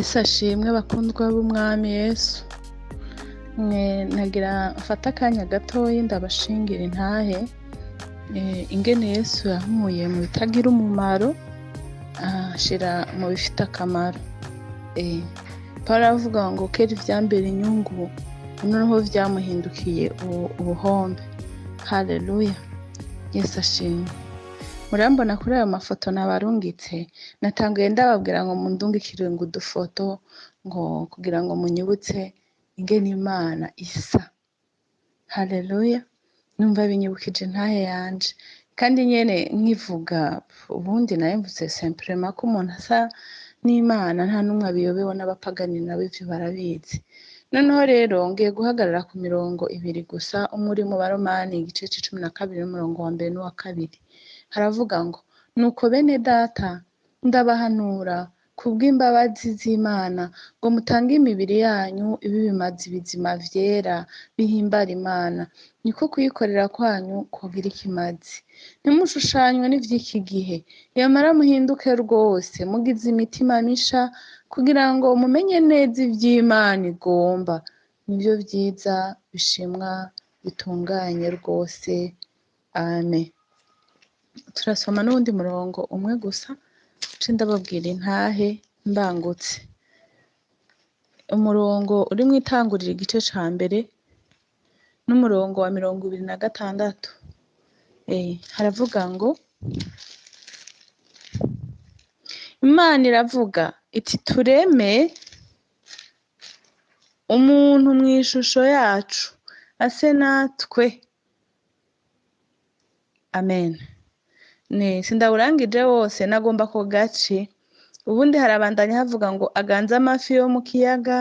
Yesu ashimwe bakundwa b'Umwami Yesu. Mwe nagira mfate akanya gatoyi ndabashingira intahe ingene Yesu yankuye mu bitagira umumaro anshira mu bifite akamaro. Pawulo aravuga ngo kera ivyambera inyungu noneho vyamuhindukiye ubuhombe. Haleluya, Yesu ashimwe. Murambona kuri ayo mafoto nabarungitse, natanguye ndababwira ngo mundungikire ngo udufoto ngo kugira ngo munyibutse ingene Imana isa. Haleluya, numva binyibukije intahe yanje. Kandi nyene nkivuga ubundi nayo mvuze simplement ko umuntu asa n'Imana, nta n'umwe abiyobewe, n'abapagani nabo ivyo barabizi. Noneho rero ngiye guhagarara ku mirongo ibiri gusa, umwe uri mu Baromani igice c'icumi na kabiri n'umurongo wa mbere n'uwa kabiri. Haravuga ngo: "Nuko bene data, ndabahanura kubw'imbabazi z'Imana ngo mutange imibiri yanyu ibe ibimazi bizima vyera bihimbara Imana, niko kuyikorera kwanyu kugira ikimazi. Ntimushushanywe n'ivy'iki gihe, yamara muhinduke rwose mugize imitima misha, kugira ngo mumenye neza ivy'Imana igomba, nivyo vyiza bishimwa bitunganye rwose. Amen." Turasoma n'uwundi murongo umwe gusa, nce ndababwira intahe mbangutse. Umurongo uri mw'itanguriro igice ca mbere n'umurongo wa 26. Haravuga ngo: Imana iravuga iti: "Tureme umuntu mw'ishusho yacu, ase natwe." Amen. Sindawurangije wose, nagomba ko gace. Ubundi harabandanya havuga ngo: "Aganze amafi yo mu kiyaga,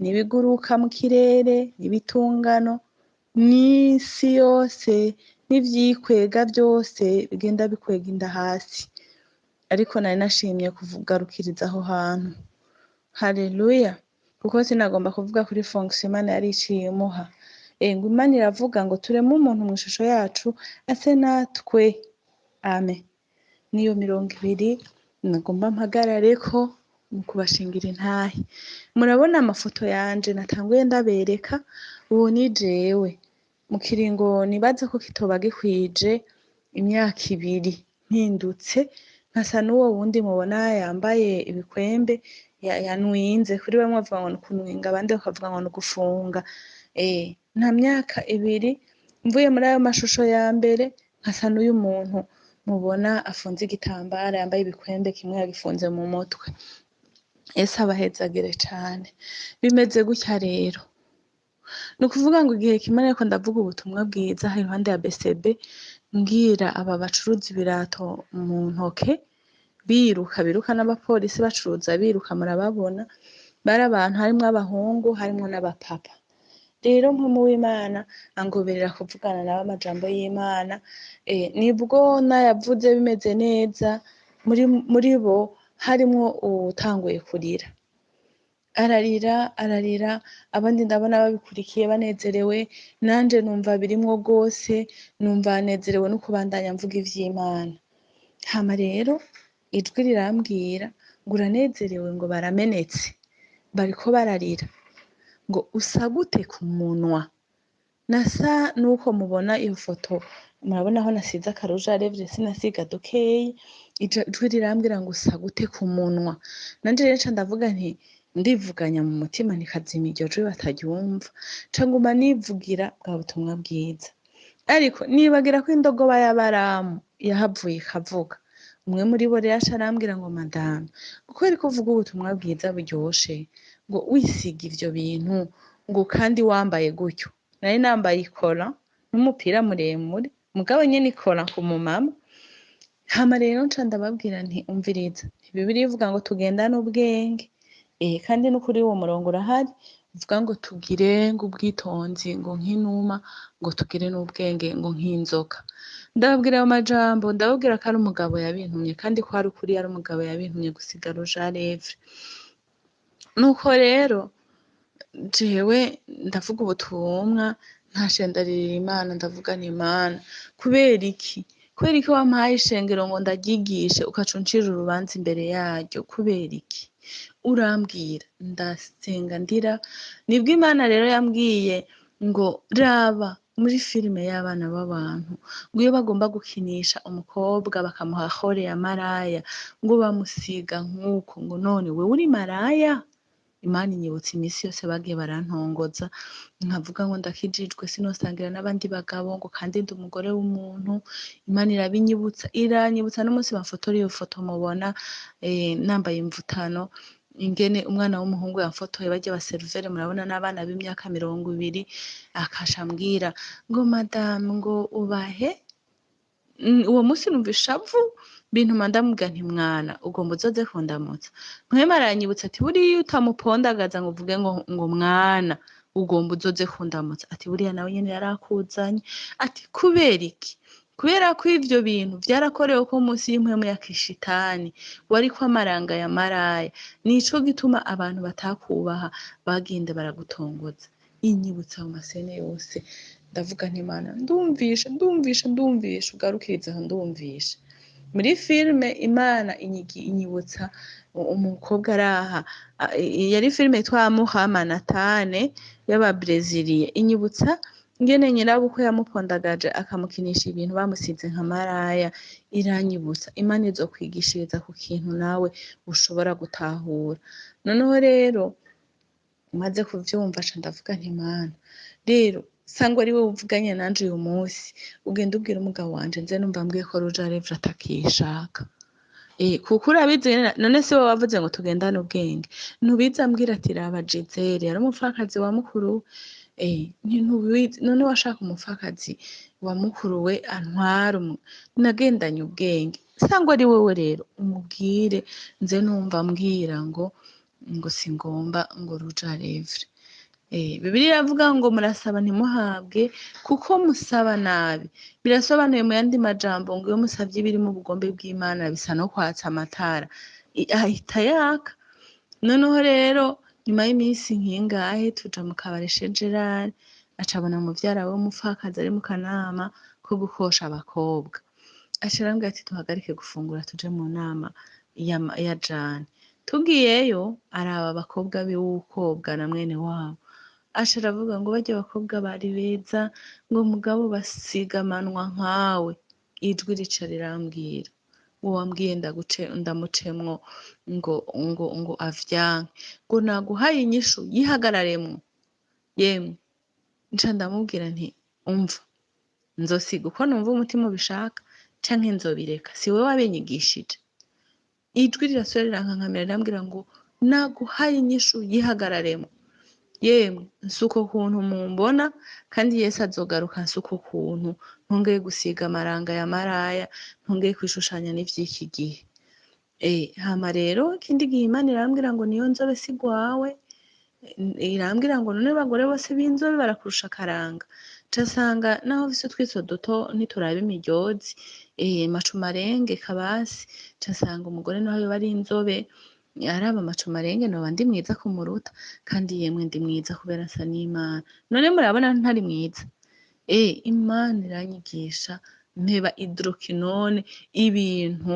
n'ibiguruka mu kirere, n'ibitungano, n'isi yose, n'ivyikwega vyose bigenda bikwega inda hasi." Ariko nari nashimye kugarukiriza aho hantu. Haleluya. Kuko sinagomba kuvuga kuri fonction Imana yari iciye imuha. Ngo Imana iravuga ngo: "Tureme umuntu mw'ishusho yacu, ase natwe." Amen. Niyo mirongo ibiri nagomba mpagarareko mu kubashingira intahe. Murabona amafoto yanje natanguye ndabereka, ubu ni jewe. Mu kiringo nibaza ko kitoba gikwije imyaka 2 mpindutse, nkasa n'uwo wundi mubona yambaye ibikwembe yanwinze. Kuri bamwe bavuga ngo ni ukunwinga, abandi bakavuga ngo ni ugufunga. Nta myaka 2 mvuye muri ayo mashusho ya mbere, nkasa n'uyu muntu mubona afunze igitambara, yambaye ibikwembe, kimwe yagifunze mu mutwe. Yesu abahezagire cane. Bimeze gutya rero. Ni ukuvuga ngo igihe kimwe nariko ndavuga ubutumwa bwiza iruhande ya BCB, mbwira aba bacuruza ibirato mu ntoke, biruka biruka n'abapolisi bacuruza biruka, murababona, bari abantu harimwo abahungu harimwo n'abapapa. Rero mpwemu w'Imana angoberera kuvugana nabo amajambo y'Imana, nibwo nayavuze bimeze neza, muri bo harimwo uwutanguye kurira. Ararira, ararira, abandi ndabona babikurikiye banezerewe, nanje numva birimwo rwose, numva nezerewe no kubandanya mvuga ivy'Imana. Hama rero ijwi rirambwira ngo: "Uranezerewe?" Ngo baramenetse, bariko bararira. Ngo: "Usa gute ku munwa?" Nasa nuko mubona iyo foto, murabona aho nasize akarouge à lèvres, sinasiga dukeyi. Ijwi rirambwira ngo: "Usa gute ku munwa?" Nanje rero nca ndavuga nti, ndivuganya mu mutima nti: "Kazima iryo jwi bataryumva." Nca nguma nivugira bwa butumwa bwiza. Ariko nibagira ko indogoba ya Balamu yahavuye ikavuga. Umwe muri bo rero aca arambwira ngo: "Madame, kubera ko uvuga ubutumwa bwiza buryoshe, ngo wisiga ivyo bintu, ngo kandi wambaye gutyo." Nari nambaye ikora n'umupira muremure, mugabo nyene ikora ku mumama. Hama rero nca ndababwira nti: "Umviriza, Bibiliya ivuga ngo tugendane ubwenge." Kandi n'ukuri uwo murongo urahari, uvuga ngo tugire ngo ubwitonzi ngo nk'inuma, ngo tugire n'ubwenge ngo nk'inzoka. Ndababwira ayo majambo, ndababwira ko ari umugabo yabintumye, kandi ko ari ukuri ari umugabo yabintumye gusiga rouge à lèvres. Nuko rero jewe ndavuga ubutumwa, ntashe ndaririra Imana, ndavuga nti: "Imana, kubera iki? Kubera iki wampaye ishengero ngo ndaryigishe, ugaca uncira urubanza imbere yaryo? Kubera iki?" Urambwira, ndasenga ndira. Nibwo Imana rero yambwiye ngo raba muri filime y'abana b'abantu, ngo iyo bagomba gukinisha umukobwa bakamuha hore ya maraya, ngo bamusiga nk'uko, ngo none wewe uri maraya? Imana inyibutsa iminsi yose bagiye barantongoza, nkavuga ngo ndakijijwe, sinosangira n'abandi bagabo, ngo kandi ndi umugore w'umuntu. Imana irabinyibutsa, iranyibutsa n'umunsi bamfotora iyo foto mubona nambaye imvutano, ingene umwana w'umuhungu yamfotoye, barya baseruvere murabona n'abana b'imyaka 20, akasha ambwira ngo madamu ngo ubahe. Uwo munsi numva ishavu bintuma ndamubwira nti mwana ugomba uzoze kundamutsa. Mpwemu aranyibutsa ati buriya utamupondagaza ngo uvuge ngo mwana ugomba uzoze kundamutsa, ati buriya nawe nyene yarakuzanye. Ati kubera iki? Kubera ko ivyo bintu vyarakorewe ko munsi y'impwemu ya kishitani wariko amaranga ya maraya, nico gituma abantu batakubaha bagenda baragutongoza. Inyibutsa mu masene yose, ndavuga nti Mana ndumvishe, ndumvishe, ndumvishe, ugarukirize aho ndumvishe. Muri filime Imana inyibutsa umukobwa araha, yari filime yitwa Muhamanatane y'ababreziliye, inyibutsa ingene nyirabukwe yamupondagaje akamukinisha ibintu bamusize nka maraya. Iranyibutsa Imana izokwigishiriza ku kintu nawe ushobora gutahura. Noneho rero maze kuvyumva ca ndavuga nti Mana rero sangwa ari wowe uvuganye nanje uyu munsi, ugenda ubwira umugabo wanje nze numva ambwiye ko Rouge à lèvres atakishaka. Kuko urabizi none si wowe wavuze ngo tugendane ubwenge, ntubizi ambwira ati raba Gisele yari umupfakazi wa mukuru we. Ntubizi none washaka umupfakazi wa mukuru we antwara nagendanye ubwenge. Sangwa ari wewe rero umubwire nze numva ambwira ngo singomba ngo Rouge à lèvres. Bibiliya iravuga ngo murasaba ntimuhabwe kuko musaba nabi. Birasobanuye mu yandi majambo ngo iyo musavye ibiri mu bugombe bw'Imana bisa no kwatsa amatara, ahita yaka. Noneho rero nyuma y'iminsi nkingahe tuja mu kabare chez Gerard, aca abona muvyara we w'umupfakazi ari mu kanama ko gukosha abakobwa. Aca arambwira ati duhagarike gufungura tuje mu nama ya Jane. Tugiyeyo araba abakobwa biwe uwukobwa na mwene wabo. Aca aravuga ngo barya abakobwa bari beza, ngo mugabo basiga amanwa nkawe. Ijwi rica rirambwira ngo wambwiye ndamucemwo ngo avyanke, ngo naguhaye inyishu yihagararemwo. Yemwe nca ndamubwira nti umva nzosiga uko numva umutima ubishaka canke nzobireka, si wewe wabinyigishije. Ijwi rirasubira rirankankamira rirambwira ngo naguhaye inyishu yihagararemwo. Yemwe nsuko kuntu mumbona, kandi Yesu azogaruka nsuko kuntu ntongeye gusiga amaranga ya maraya, ntongeye kwishushanya n'ivy'iki gihe. Hama rero ikindi gihe Imana irambwira ngo niyo nzobe si gwawe, irambwira ngo none abagore bose b'inzobe barakurusha akaranga. Nca nsanga naho mfise utwiso duto ntituraba imiryozi, macumarenge kabasi, nca nsanga umugore naho yoba ari inzobe araba amacumarenge noba ndi mwiza kumuruta, kandi yemwe ndi mwiza kubera nsa n'Imana. None murabona ntari mwiza? Imana iranyigisha mpeba hydroquinone, ibintu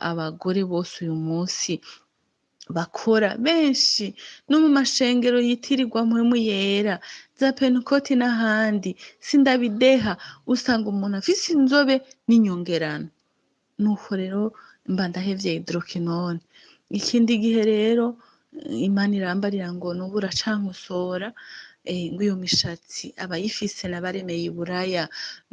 abagore bose uyu munsi bakora benshi no mu mashengero yitirirwa mpwemu yera za pentekoti n'ahandi, sindabideha, usanga umuntu afise inzobe n'inyongerano. Nuko rero mba ndahevye hydroquinone. Ikindi gihe rero Imana irambarira ngo nubu uracankosora, ngo iyo mishatsi abayifise nabaremeye iburaya,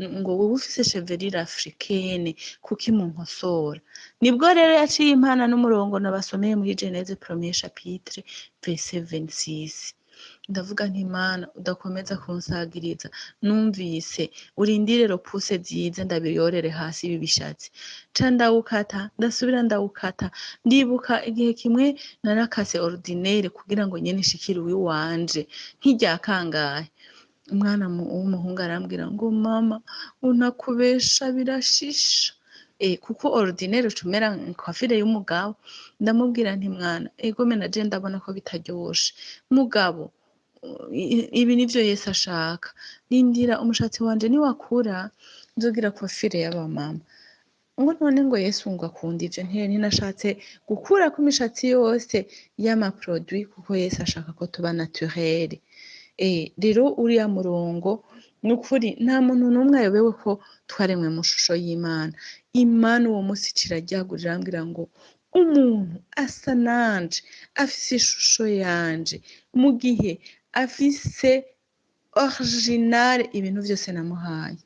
ngo wowe ufise chevelure africaine kuki munkosora. Nibwo rero yaciye impana n'umurongo nabasomeye muri Genèse premier chapitre verset 26. Ndavuga nti Mana udakomeza kunsagiriza, numvise urindire repousse zize ndabiyorere hasi ibi bishatsi. Nca ndawukata, ndasubira ndawukata. Ndibuka igihe kimwe narakase ordinaire kugira ngo nyene nshikire uwiwanje nk'irya kangahe. Umwana w'umuhungu arambwira ngo mama unakubesha birashisha. Kuko ordinaire ucumera coiffure y'umugabo. Ndamubwira nti mwana egome naje ndabona ko bitaryoshe, mugabo ibi nivyo Yesu ashaka, rindira umushatsi wanje niwakura nzogira coiffure y'abamama. Ngo none ngo Yesu ngo akunda ivyo, ntinashatse gukurako imishatsi yose y'amaproduit, kuko Yesu ashaka ko tuba naturel. Rero uriya murongo, nukuri nta muntu n'umwe ayobewe ko twaremwe mu shusho y'Imana. Imana uwo munsi iciraryagura, irambwira ngo umuntu asa nanje, afise ishusho yanje, mu gihe afise original ibintu vyose namuhaye,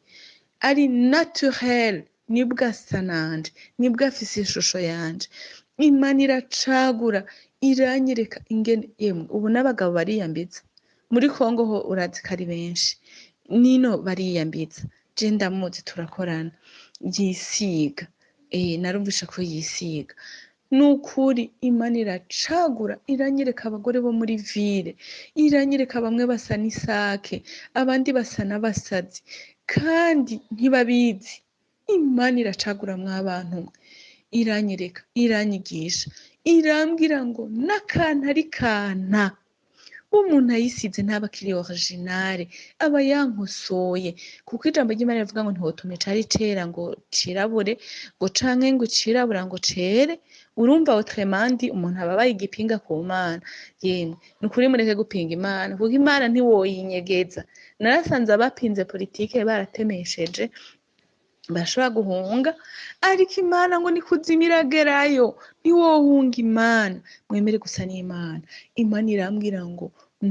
ari naturel, nibwo asa nanje, nibwo afise ishusho yanje. Imana iracagura, iranyereka ingene, yemwe, ubu n'abagabo bariyambitsa. Muri Kongo ho urazi ko ari benshi, nino bariyambitsa. Je ndamuzi, turakorana, yisiga. Narumvishe ko yisiga. Nukuri Imana iracagura, iranyereka abagore bo muri ville, iranyereka bamwe basa n'isake, abandi basa n'abasazi, kandi ntibabizi. Imana iracagura mwabantu mwe, iranyereka, iranyigisha, irambwira ngo n'akantu ari kana umuntu ayisize ntaba akiri original, aba yankosoye, kuko ijambo ry'Imana rivuga ngo ntiwotuma icari cera ngo cirabure, ngo canke ngo icirabura ngo cere. Urumva, autrement dit, umuntu aba abaye igipinga ku Mana. Yemwe, nukuri mureke gupinga Imana, kuko Imana ntiwoyinyegeza. Narasanze abapinze politike baratemesheje, bashobora guhunga, ariko Imana ngo ni kuzimu iragerayo, ntiwohunga Imana. Mwemere gusa n'Imana. Imana irambwira ngo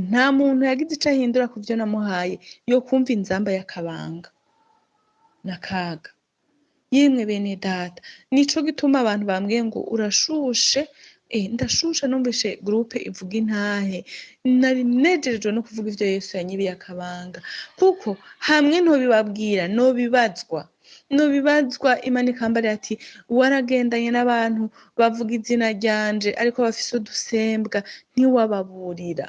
nta muntu yagize ico ahindura ku vyo namuhaye yo kumva inzamba y'akabanga n'akaga. Yemwe bene data, nico gituma abantu bambwiye ngo urashushe. Ndashushe, numvishe groupe ivuga intahe, nari nejejwe no kuvuga ivyo Yesu yanyibiye akabanga, kuko hamwe ntobibabwira nobibazwa, nobibazwa. Imana ikambarira ati waragendanye n'abantu bavuga izina ryanje ariko bafise udusembwa, ntiwababurira,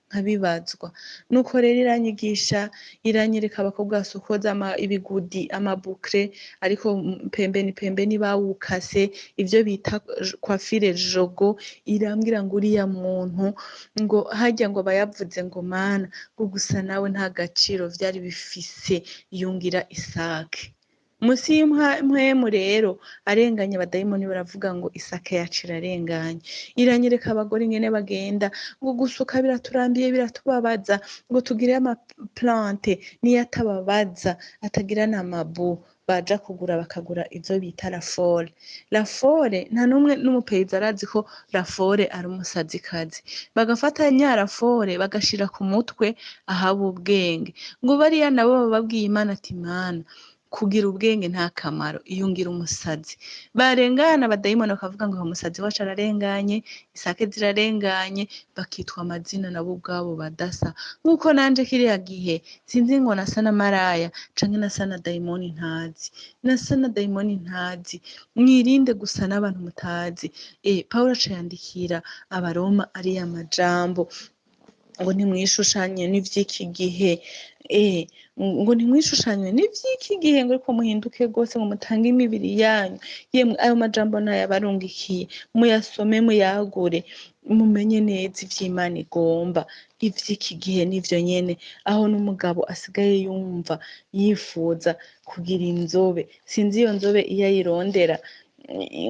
nkabibazwa. Nuko rero iranyigisha, iranyereka abakobwa basokoza ibigudi, amaboucles, ariko pembeni pembeni bawukase, ivyo bita coiffure jogo. Irambwira ngo uriya muntu ngo harya ngo bayavuze ngo Mana, ngo gusa nawe nta gaciro vyari bifise, yungira isake musi y'impwemu. Rero arenganye, abadayimoni baravuga ngo isake yacu irarenganye. Iranyereka abagore ingene bagenda ngo gusuka biraturambiye, biratubabaza, ngo tugire amaplante niyo atababaza, atagira n'amabu, baja kugura, bakagura izo bita rafore. Rafore nta n'umwe n'umupeyiza arazi ko rafore ari umusazikazi. Bagafata nya rafore bagashira ku mutwe ahaba ubwenge, ngo bariya nabo baba babwiye Imana ati Mana, kugira ubwenge nta kamaro, iyungira umusazi. Barengana, abadayimoni bakavuga ngo umusazi wacu ararenganye, isake zirarenganye, bakitwa amazina nabo ubwabo badasa. Nk'uko nanje kiriya gihe sinzi ngo nasa na maraya canke nasa na dayimoni ntazi, nasa na dayimoni ntazi. Mwirinde gusa n'abantu mutazi. Pawulo aca yandikira Abaroma ariya majambo ngo ntimwishushanye n'ivy'iki gihe, ngo ntimwishushanye n'ivy'iki gihe, ngo ariko muhinduke rwose, ngo mutange imibiri yanyu. Yemwe, ayo majambo nayabarungikiye, muyasome, muyagure, mumenye neza ivy'Imana igomba. Ivy'iki gihe nivyo nyene, aho n'umugabo asigaye yumva yifuza kugira inzobe, sinzi iyo nzobe iyo ayirondera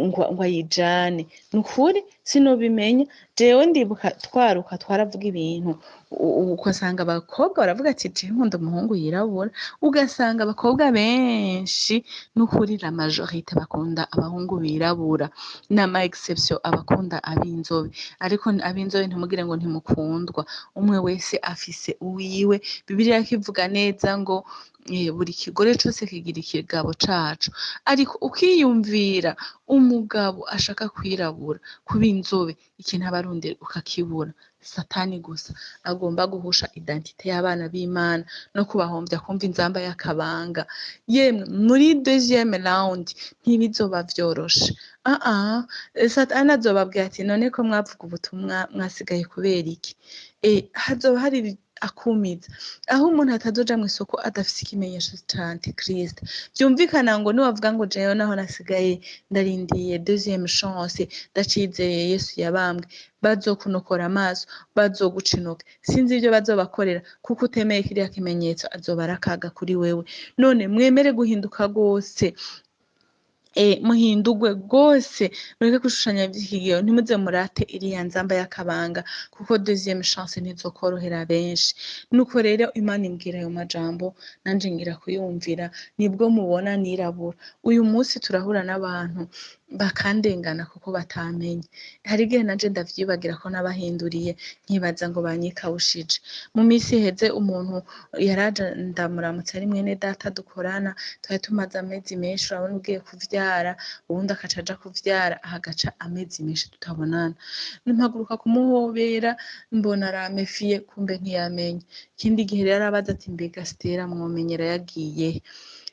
ngo ayijane, nukuri sinobimenya. Jewe ndibuka twaruka twaravuga ibintu, ugasanga abakobwa baravuga ati jewe nkunda umuhungu yirabura, ugasanga abakobwa benshi, nukuri la majorité bakunda abahungu birabura, n'ama exception abakunda ab'inzobe. Ariko ab'inzobe ntimugire ngo ntimukundwa, umwe wese afise uwiwe. Bibiliya ikivuga neza ngo buri kigore cose kigira ikigabo caco, ariko ukiyumvira umugabo ashaka kwirabura, kuba inzobe, ikintu aba arondera ukakibura. Satani gusa agomba guhusha identité y'abana b'Imana no kubahomvya kumva inzamba y'akabanga. Yemwe, muri deuxième round ntibizoba vyoroshe. Ah, Satani azobabwira ati none ko mwavuga ubutumwa mwasigaye kubera iki? Hazoba hari akumiza aho umuntu atazoja mw'isoko adafise ikimenyetso ca antichrist. Vyumvikana ngo niwavuga ngo jewe naho nasigaye ndarindiye deuxième chance, ndacizeye Yesu yabambwe, bazokunokora amaso, bazoguca intoke, sinzi ivyo bazobakorera, kuko utemeye kiriya kimenyetso azoba ari akaga kuri wewe. None mwemere guhinduka rwose. Muhindurwe rwose, mureke gushushanya ivy'iki gihe, ntimuze murate iriya nzamba y'akabanga, kuko deuxième chance ntizokorohera benshi. Nuko rero Imana imbwira ayo majambo, nanje ngira kuyumvira, nibwo mubona nirabura. Uyu munsi turahura n'abantu bakandengana kuko batamenye. Hari igihe nanje ndavyibagira ko nabahinduriye, nkibaza ngo banyikawushije. Mu misi iheze umuntu yaraje ndamuramutsa, ari mwene data dukorana, twari tumaze amezi menshi, urabona ugiye kuvyara, uwundi akaca aja kuvyara, hagaca amezi menshi tutabonana. Mpaguruka kumuhobera, mbona aramefiye, kumbe ntiyamenye. Ikindi gihe rero arabaza ati: "Mbega Stella mwomenyera yagiye he?"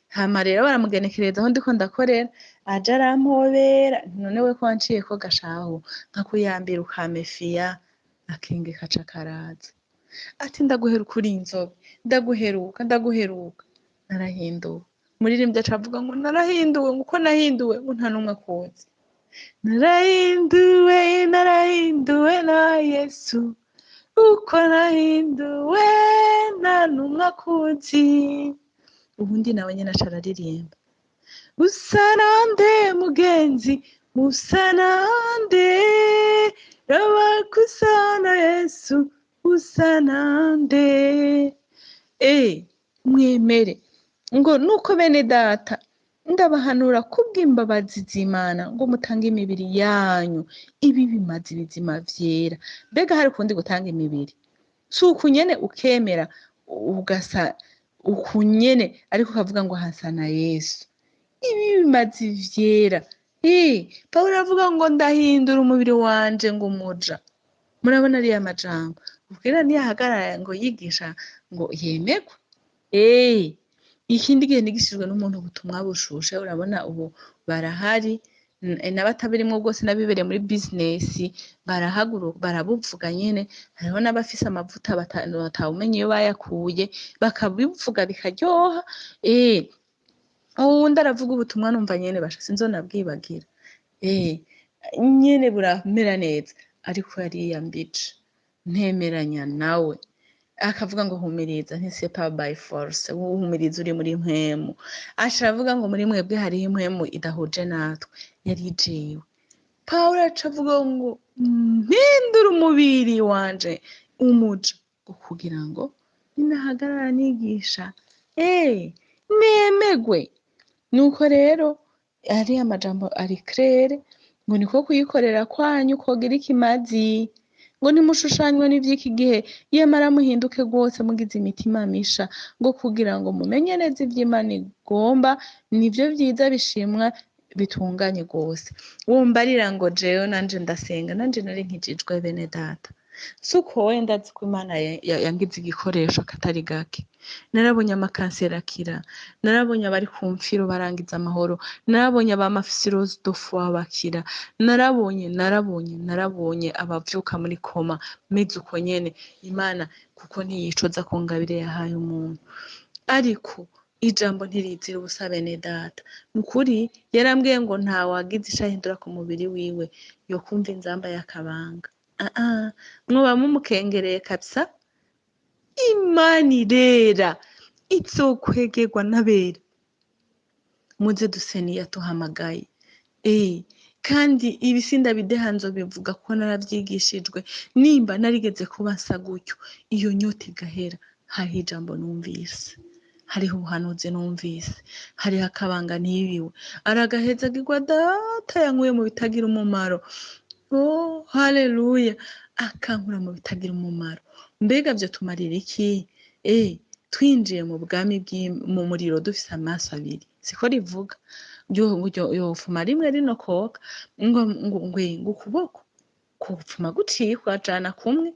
Hama rero baramugenekereza aho ndiko ndakorera, aje arampobera. None we ko wanciyeko gashahu, nkakuyambira ukamefiya, akenge kaca karaza. Ati: "Ndaguheruka uri inzobe, ndaguheruka, ndaguheruka." Narahinduwe. Umuririmbyi aca avuga ngo narahinduwe, ngo uko nahinduwe ngo nta n'umwe akuzi. Narahinduwe, narahinduwe na Yesu, uko nahinduwe nta n'umwe akuzi. Ubundi nawe nyene aca araririmba: "Usa nande mugenzi, usa nande? Raba ko usa na Yesu, usa nande?" Mwemere ngo nuko bene data, ndabahanura kubw'imbabazi z'Imana ngo mutange imibiri yanyu ibi bimaze ibizima vyera. Mbega hari ukundi gutanga imibiri? Si uku nyene ukemera ugasa uku nyene, ariko ukavuga ngo hasa na Yesu, ibi bimaze vyera. Pawulo aravuga ngo ndahindura umubiri wanje ngo umuja. Murabona ariya majambo ubwira niyahagarara ngo yigisha ngo yemegwe. Ikindi gihe nigishijwe n'umuntu ubutumwa bushushe, urabona ubu barahari n'abatabirimwo rwose, n'abibereye muri business barahaguruka barabuvuga nyene. Hariho n'abafise amavuta batawumenya iyo bayakuye, bakabivuga bikaryoha. Uwundi aravuga ubutumwa numva nyene basha sinzonabwibagira. Nyene buramera neza, ariko yariyambije ntemeranya nawe, akavuga ngo humiriza, nti c'est pas by force, uhumiriza uri muri mpwemu. Aca aravuga ngo muri mwebwe hariho impwemu idahuje natwe, yari jewe. Pawulo aca avuga ngo mpindura umubiri wanje umuja, ngo kugira ngo ninahagarara nigisha nemegwe. Nuko rero ariya majambo ari clair, ngo niko kuyikorera kwanyu kogira ikimazi, ngo ntimushushanywe n'ivy'iki gihe, yamara muhinduke rwose mugize imitima misha, ngo kugira ngo mumenye neza ivy'Imana igomba, nivyo vyiza bishimwa bitunganye rwose. Wumbarira ngo jewe nanje ndasenga, nanje nari nkijijwe bene data. Suko wenda azi ko Imana yangize igikoresho katari gake. Narabonye amakanseri akira, narabonye abari ku mfiro barangiza amahoro, narabonye abama cirrhose de foie bakira, narabonye, narabonye, narabonye abavyuka muri coma meze uko nyene. Imana kuko ntiyicoza ku ngabire yahaye umuntu, ariko ijambo ntirizira ubusa bene data. Nukuri yarambwiye ngo nta wagize ico ahindura ku mubiri wiwe yokumva inzamba y'akabanga. Ah, mwoba mumukengereye kabisa. Imana irera, izokwegerwa n'abera. Muze duse niyatuhamagaye. Kandi ibi sindabideha, nzobivuga ko naravyigishijwe. Nimba narigeze kuba nsa gutyo, iyo nyota igahera, hariho ijambo numvise, hariho ubuhanuzi numvise, hariho akabanga nibiwe. Aragahezagirwa data yankuye mu bitagira umumaro. Oh, haleluya! Akankura mu bitagira umumaro. Mbega vyo tumarira iki? Twinjiye mu bwami mu muriro dufise amaso abiri, siko rivuga? Yofuma rimwe rino koka ngo ngo ngo ngo ukuboko kupfuma gucikwa jana kumwe.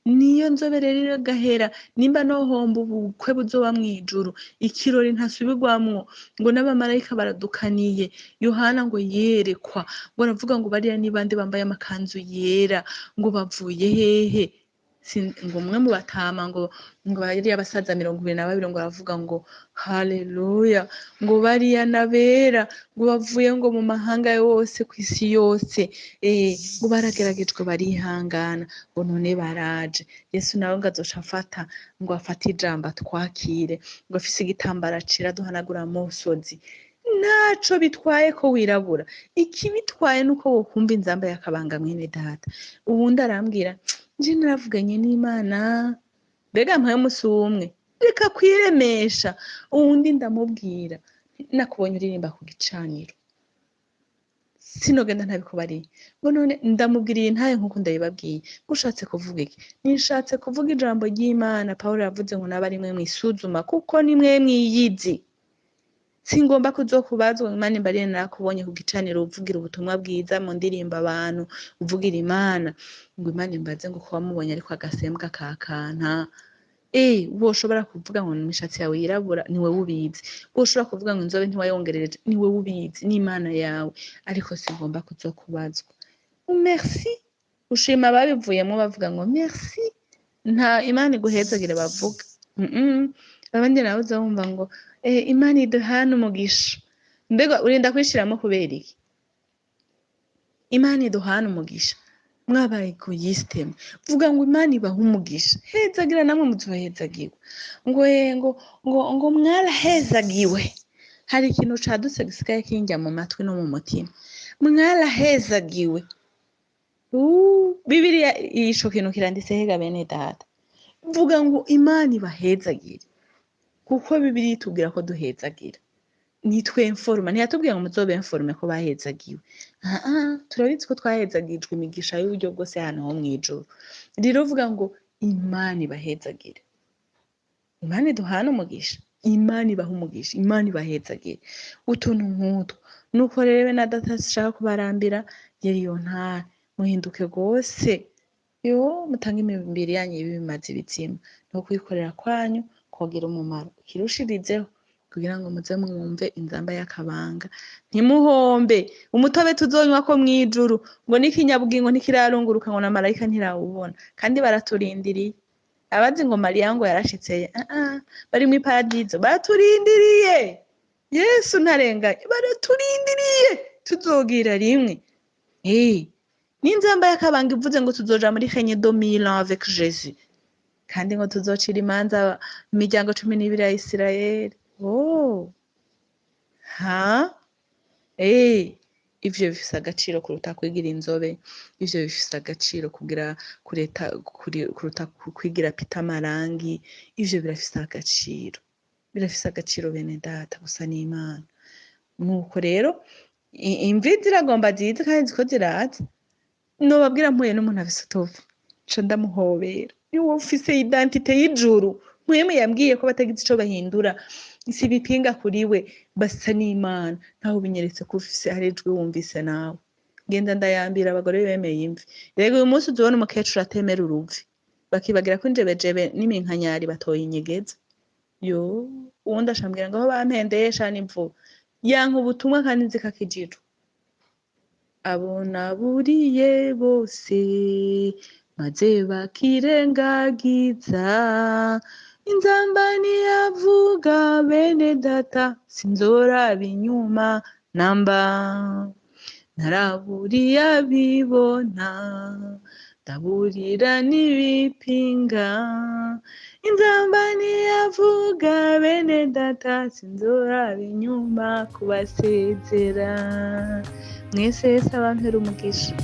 Niyo nzobe rero igahera, nimba nohomba ubukwe buzoba mw'ijuru, ikirori ntasubirwamwo, ngo n'abamarayika baradukaniye. Yohana ngo yerekwa, ngo aravuga ngo bariya ni bande bambaye amakanzu yera, ngo bavuye hehe? Ngo umwe mu batama, ngo bariya basaza 22, ngo aravuga ngo haleluya, ngo bariya n'abera, ngo bavuye ngo mu mahanga yose kw'isi yose, ngo barageragejwe barihangana, ngo none baraje. Yesu nawe ngo azoca afata, ngo afate ijambo atwakire, ngo afise igitambara cera duhanagura amosozi. Ntaco bitwaye ko wirabura, ikibitwaye nuko wokumva inzamba y'akabanga mwene data. Uwundi arambwira, nje naravuganye n'Imana, mbega mpaye umusi umwe, reka kwiremesha. Uwundi ndamubwira, nakubonye uririmba ku gicaniro, sinogenda ntabikubariye. Ngo none ndamubwiriye intahe nkuko ndabibabwiye. Ngo ushatse kuvuga iki? Nishatse kuvuga ijambo ry'Imana. Pawulo yavuze ngo naba ari mwe mwisuzuma, kuko ni mwe mwiyizi. Singomba kuzokubazwa ngo Imana imbarire narakubonye ku gicaniro uvugira ubutumwa bwiza mu ndirimbo abantu, uvugira Imana. Ngo Imana imbaze ngo ko wamubonye ariko agasembwa kakanta. Woshobora kuvuga ngo imishatsi yawe yirabura, ni wewe ubizi. Woshobora kuvuga ngo inzobe ntiwayongerereje, ni wewe ubizi, ni Imana yawe. Ariko singomba kuzokubazwa. Merci. Ushima ababivuyemo bavuga ngo merci. Nta Imana iguhezagire bavuga. Abandi nabo uzabumva ngo Imana iduhane umugisha. Mbega urinda kwishiramo kubera iki? Imana iduhane umugisha. Mwabaye egoyiste mwe. Vuga ngo Imana ibahe umugisha. Hezagira namwe muzohezagirwa. Ngo ngo ngo ngo mwarahezagiwe. Hari ikintu cadutse gisigaye kinjya mu matwi no mu mutima. Mwarahezagiwe. Bibiliya ico kintu kiranditse hega bene data. Vuga ngo Imana ibahezagire. Kuko Bibiliya itubwira ko duhezagira. Nitwe informa, ntiyatubwiye ngo muzobe informe ko bahezagiwe. Turabizi ko twahezagijwe imigisha y'uburyo bwose hano ho mw'ijuru. Rero vuga ngo Imana ibahezagire. Imana iduhane umugisha. Imana ibahe umugisha. Imana ibahezagire. Utuntu nk'utwo. Nuko rero bene data sinshaka kubarambira, yari iyo ntara. Muhinduke gose. Yo mutange imibiri yanyu ibimaze ibitsima. No kwikorera kwanyu kogira umumaro. Kirushirizeho kugira ngo muze mwumve inzamba y'akabanga. Ntimuhombe. Umutobe tuzonywa ko mwijuru ngo n'ikinyabugingo ntikirarunguruka ngo na marayika ntirawubona. Kandi baraturindiriye. Abazi ngo Mariya ngo yarashitse, bari mu paradizo baraturindiriye. Yesu ntarenganye, baraturindiriye. Tuzogira rimwe. N'inzamba y'akabanga ivuze ngo tuzoja muri règne de mille ans avec Jésus. Kandi ngo tuzocira imanza imiryango 12 ya Isirayeli. Oh. Ha? Ivyo bifise agaciro kuruta kwigira inzobe, ivyo bifise agaciro kugira kureta kuruta kwigira pita amarangi, ivyo birafise agaciro. Birafise agaciro bene data gusa n'Imana. Nuko rero imvi ziragomba zize kandi ziko ziraza. Nobabwira mpuye n'umuntu afise utuvi, nca ndamuhobera. Niwe ufise identite y'ijuru. Mpwemu yambwiye ko batagize ico bahindura, si ibipinga kuri we, basa n'Imana. Ntaho binyeretse ko ufise hari ijwi wumvise nawe. Genda ndayambira abagore bemeye imvi. Rego uyu munsi uzobona umukecuru atemera uruvi. Bakibagira ko injebejebe n'iminkanyari batoye inyegeza. Yo, uwundi acambwira ngo aho bampendeye sha n'imvubu. Yanka ubutumwa kandi nzi ko akijijwe. Abo naburiye bose maze bakirengagiza, inzamba ntiyavuga bene data, sinzoraba inyuma namba. Naraburiye abibona, ndaburira n'ibipinga, inzamba ntiyavuga bene data, sinzoraba inyuma kubasezera. Mwese Yesu abampere umugisha.